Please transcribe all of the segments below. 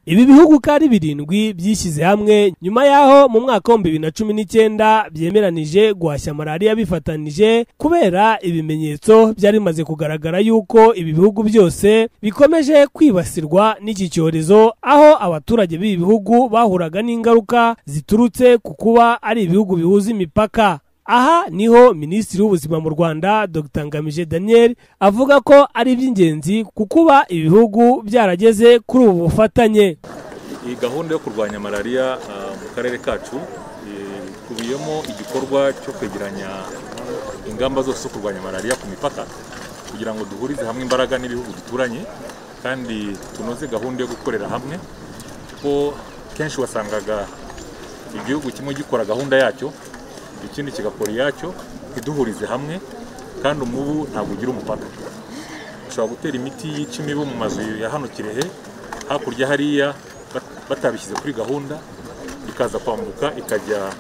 Ibi bihugu uko ari birindwi byishyize hamwe nyuma yaho mu mwaka wa 2019 byemeranije guhashya malariya bifatanije, kubera ibimenyetso byari bimaze kugaragara yuko ibi bihugu byose bikomeje kwibasirwa n'iki cyorezo, aho abaturage b'ibi bihugu bahuraga n'ingaruka ziturutse ku kuba ari ibihugu bihuza imipaka. Aha niho Minisitiri w'Ubuzima mu Rwanda Dr Ngamije Daniel avuga ko ari iby'ingenzi kukuba ibihugu byarageze kuri ubu bufatanye. Iyi gahunda yo kurwanya malariya mu karere kacu ikubiyemo igikorwa cyo kwegeranya ingamba zose zo kurwanya malariya ku mipaka, kugira ngo duhurize hamwe imbaraga n'ibihugu duturanye kandi tunoze gahunda yo gukorera hamwe, kuko kenshi wasangaga igihugu kimwe gikora gahunda yacyo ikindi kigakora iyacyo, ntiduhurize hamwe, kandi umubu ntabwo ugira umupaka. Ushobora gutera imiti yica imibu mu mazu ya hano Kirehe, hakurya hariya batabishyize kuri gahunda, ikaza kwambuka ikajya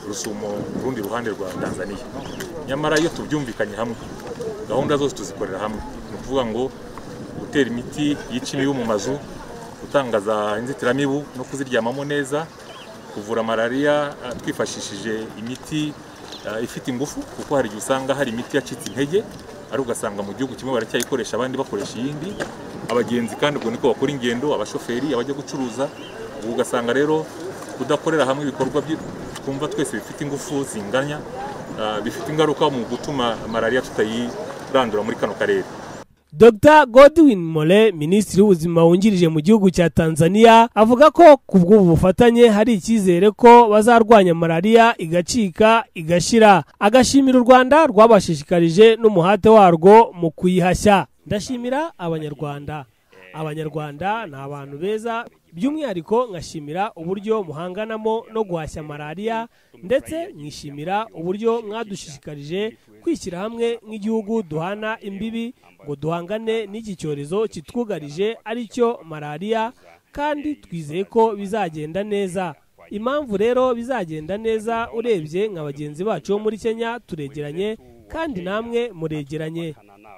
Rusumo mu rundi ruhande rwa Tanzania. Nyamara iyo tubyumvikanye hamwe, gahunda zose tuzikorera hamwe. Ni ukuvuga ngo gutera imiti yica imibu mu mazu, gutanga za inzitiramibu no kuziryamamo neza, kuvura malariya twifashishije imiti ifite ingufu, kuko hari igihe usanga hari imiti yacitse intege, ari ugasanga mu gihugu kimwe baracyayikoresha abandi bakoresha iyindi. Abagenzi kandi ubwo niko bakora ingendo, abashoferi, abajya gucuruza, ugasanga rero kudakorera hamwe ibikorwa twumva twese bifite ingufu zinganya, bifite ingaruka mu gutuma malariya tutayirandura muri kano karere. Dr Godwin Mole, Minisitiri w'Ubuzima wungirije mu gihugu cya Tanzania, avuga ko ku bw'ubu bufatanye hari icyizere ko bazarwanya malariya igacika igashira. Agashimira u Rwanda rwabashishikarije n'umuhate warwo mu kuyihashya. Ndashimira Abanyarwanda. Abanyarwanda ni abantu beza, by'umwihariko nkashimira uburyo muhanganamo no guhashya malariya, ndetse nkishimira uburyo mwadushishikarije kwishyira hamwe nk'igihugu duhana imbibi ngo duhangane n'iki cyorezo kitwugarije aricyo malariya, kandi twizeye ko bizagenda neza. Impamvu rero bizagenda neza, urebye nka bagenzi bacu bo muri Kenya turegeranye kandi namwe muregeranye.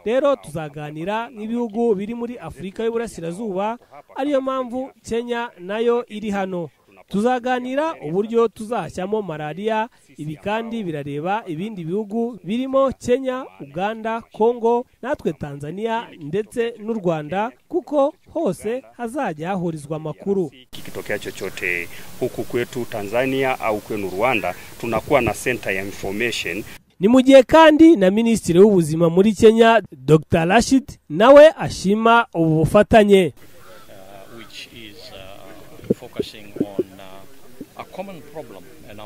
Rero tuzaganira nk'ibihugu biri muri Afurika y'Uburasirazuba, ariyo mpamvu Kenya nayo iri hano. Tuzaganira uburyo tuzahashyamo malariya. Ibi kandi birareba ibindi bihugu birimo Kenya, Uganda, Congo, natwe Tanzania ndetse n'u Rwanda, kuko hose hazajya hahurizwa amakuru. Kikitokea chochote huku kwetu Tanzania au kwenu Rwanda, tunakuwa na center ya information. Ni mu gihe kandi na Minisitiri w'Ubuzima muri Kenya Dr Rashid nawe ashima ubu bufatanye.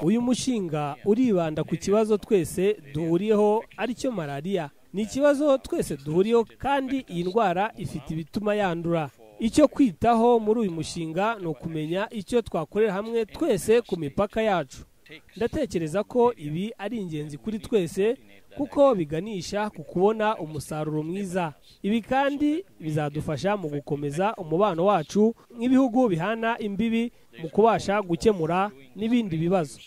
Uyu mushinga uribanda ku kibazo twese duhuriyeho aricyo malariya. Ni ikibazo twese duhuriyeho kandi iyi ndwara ifite ibituma yandura. Icyo kwitaho muri uyu mushinga ni ukumenya icyo twakorera hamwe twese ku mipaka yacu. Ndatekereza ko ibi ari ingenzi kuri twese kuko biganisha ku kubona umusaruro mwiza. Ibi kandi bizadufasha mu gukomeza umubano wacu nk'ibihugu bihana imbibi mu kubasha gukemura n'ibindi bibazo.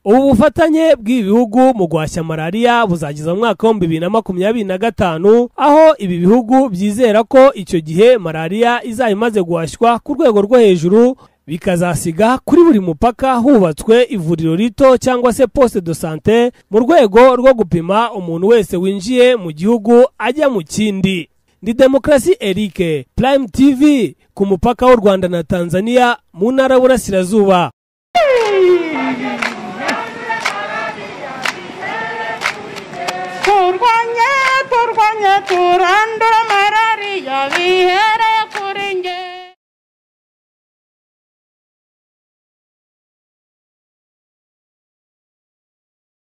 Ubu bufatanye bw'ibihugu mu guhashya malariya buzageza mu mwaka wa 2025, aho ibi bihugu byizera ko icyo gihe malariya izaba imaze guhashywa ku rwego rwo hejuru, bikazasiga kuri buri mupaka hubatswe ivuriro rito cyangwa se poste de santé mu rwego rwo gupima umuntu wese winjiye mu gihugu ajya mu kindi. Ndi Demokarasi Eric, Prime TV, ku mupaka w'u Rwanda na Tanzania mu ntara y'Uburasirazuba. Turwanye, turwanye, turwanye.